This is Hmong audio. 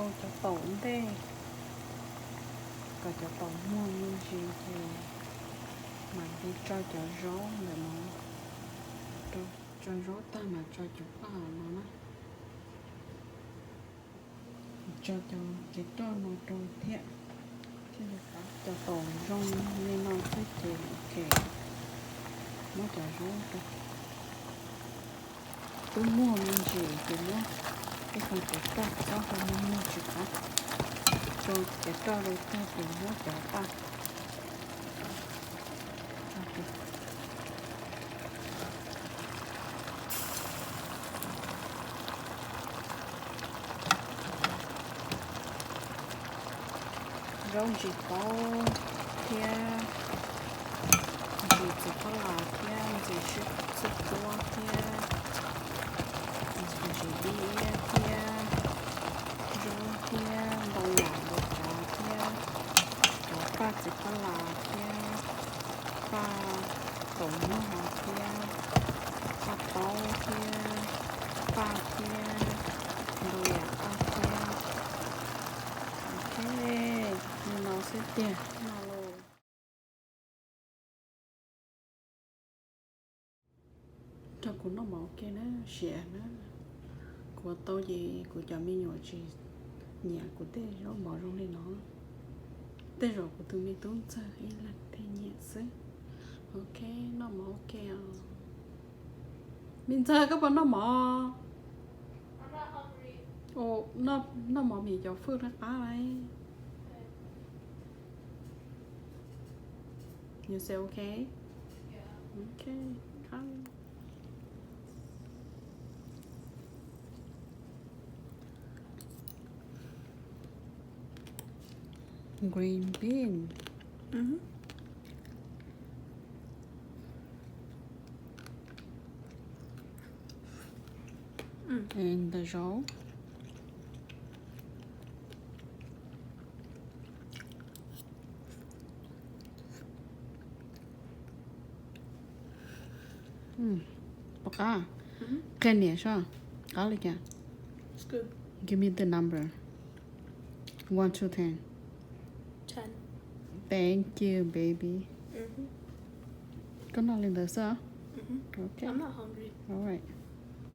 Cov taum ntej, kom cov taum muag me ntsis ces mam li tso cov zaub ntawm no, tso zaub tag mas tso cov paj no na. Tso cov cev roj no rau thiab. Cov taum zoo li no xwb ces ok, muab cov zaub rau. Twb muag me ntsis ces muab ib qho cev roj txhob ho muag muag tsis qab. Tso cev roj rau tag ces muab cov paj. Zaub ntsis taub thiab ntsis txiv kab las thiab ntsis xwb txuab thiab ntsis dib iab thiab zaub thiab ntau yam ntau tsav thiab cov paj txiv kab las thiab paj taum muag thiab paj taub thiab paj thiab ntau yam paj thiab. Ok, li no xwb tiag no los. Rau kuv noj mov ua ke na, siav na. Kuv ua tau ces kuv cov me nyuam tsis nyiam kuv tej zaub mov zoo li no. Tej zaum kuv tus me tub ntxawg ib leeg thiaj nyiam xwb. Ok, noj mov ua ke os. Me ntxawg, koj puas noj mov? Noj mov mis cov fwj rov qab lauj. You say okay? Okay, come. Green bean. And the zaub. Puas qab? Qhia niam saib, qab li cas? Give me the number. One to ten. Thank you, baby. Koj noj li ntawd xwb. Okay. Alright.